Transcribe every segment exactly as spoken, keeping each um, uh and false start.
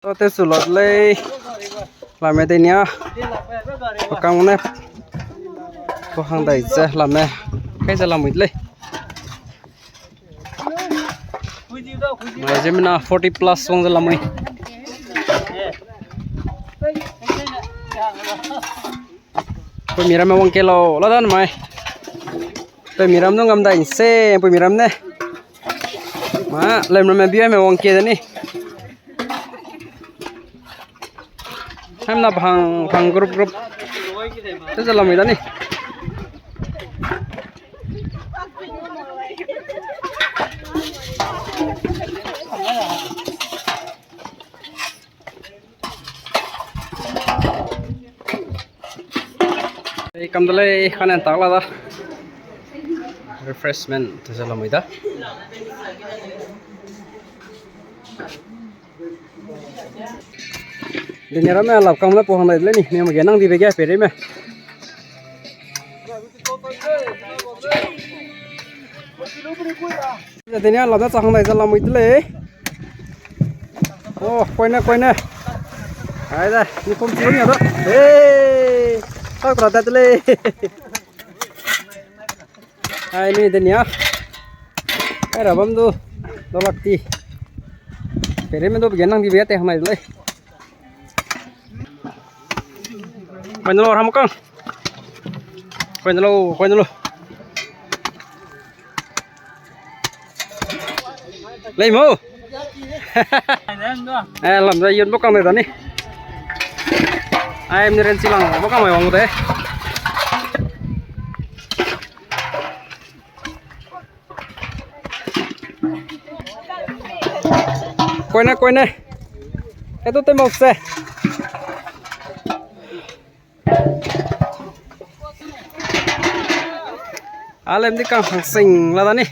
Tote su lot lei. Lame de nia. Pakang ne. Ko hang dai ze lame. Kai ze lamui lei. Mai ze mina forty plus wang ze lamui. Pui miram me wang ke lo, la dan mai. Pui miram nu ngam dai se, pui miram ne. Ma, lem ram me bi me wang ke de ni. Hem na bhang, bhang group, group. Te ze lamui da ni. Ei, kam de lei, kanen tak la da. Refreshment te ze lamui da. Denia ramme lap kam le po hang dai de lei ni, ne ma ge nang di be ge peri me. Denia lap da cha hang dai ze lamui de lei. Oh, koine, koine. Ai da, ni pum chi nia da. Hey, tak tra da de lei. Ai, ni denia. Ai, ra bam du. Do lak ti. Peri me du be ge nang di be te hang dai de lei. Koine lo, Ramkang. Koine lo, koine lo. Lei mo. Eh, lam da yun bo kang de da ni. Ai, mi ren chi lang bo kang mai wang de. Koine, koine. Etu te mo se. Alem di kang hang sing la da ni.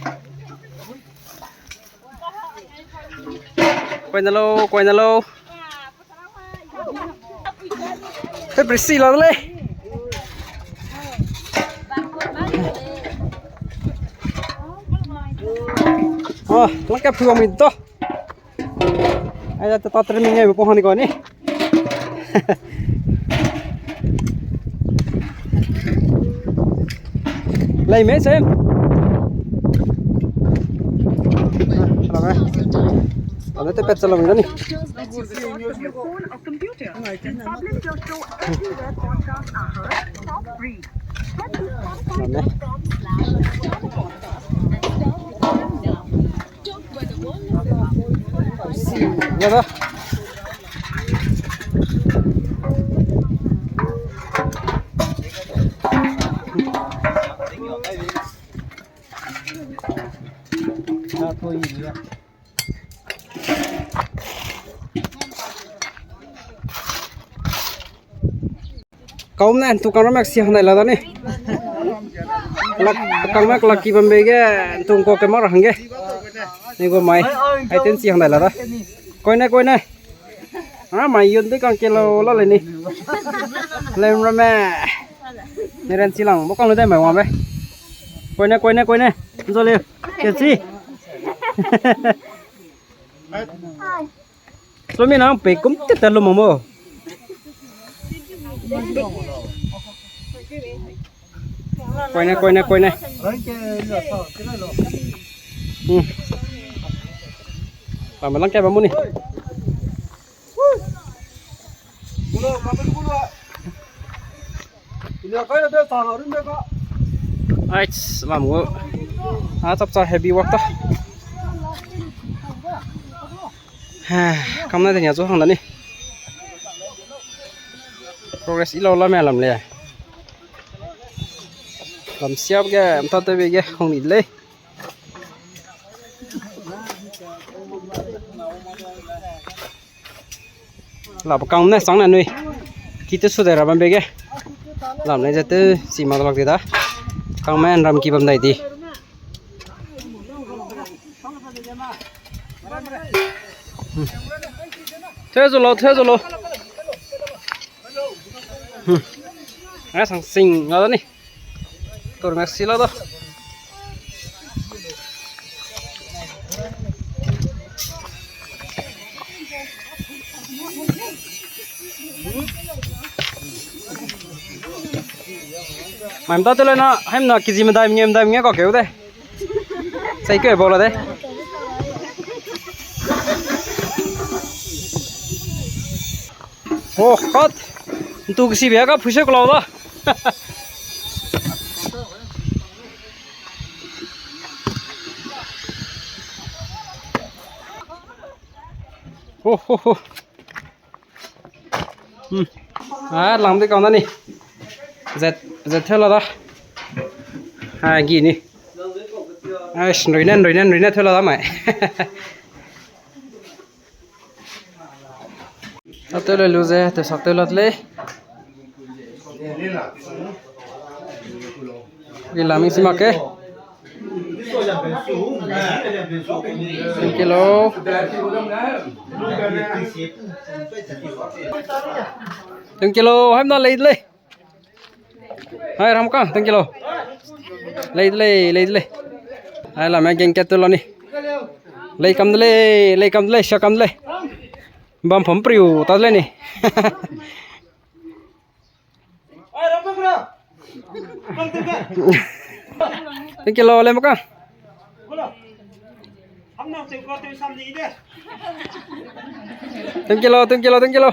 Koine lo, koine lo. Te prisi la le. Oh, lang ka phu mi to. Ai da ta training ngai be po hang ni ko ni. Lei me sem. Salam eh. Ame te pet salam ni. Publish your show everywhere podcasts are heard. Top three. Head to spotify dot com slash. Don't wear the world. Kau ne, tu kang ramak si hang dai la da ni. Lak, kang mak lak ki bambe ge, tu ko ke mar hang ge. Ni go mai, ai ten si hang dai la da. Koine, koine. Ah, mai yun de kang ke lo la le ni. Lem ramme. Ni ren si lang, bo kang lu dai mai wang be. Koine, koine, koine. Nzo le. Ke si. Sumi nang pe kum te te lu mo mo. Koine, koine, koine. Hmm. Ba me lang ke ba mu ni. Ai, mam gu. Ah, chap cha heavy work ta. Ha, kam na de nia zu hang da ni. Progress i lau la me lam le. Lam siap ge, mta te be ge, hong ni le. Lap kang ne sang na nui. Ki te su de ra bam be ge. Lam ne ze te si ma lak de da. Kang me ram ki bam dai di. Theu zu lo, theu zu lo. Hmm. Ai sang sing la da ni. Tur ngak si la da. Mai mta tele na, haimna kiji medai menge, medai menge ka keu de. Sai keu bau la de. Oh, kat. Ntu kesi bia ka phuise kulau da. Oh, oh, oh. Hmm. Ah, lang de kau na ni. Zet, zet thela da. Ah, gi ni. Ah, nrui ne, nrui ne, nrui ne thela da mai. Ate le lu ze, te sak te lat le. Wi la mi si mak ke. Thank you lo. Thank you lo, haimna lei de lei. Hai, ram ka, thank you lo. Lei de lei, lei de lei. Hai, la me geng kat te lo ni. Lei kam de lei, lei kam de lei, sia kam de lei. Bam pam priu ta de lei ni. Thank you lo, lei maka. Thank you lo, thank you lo, thank you lo.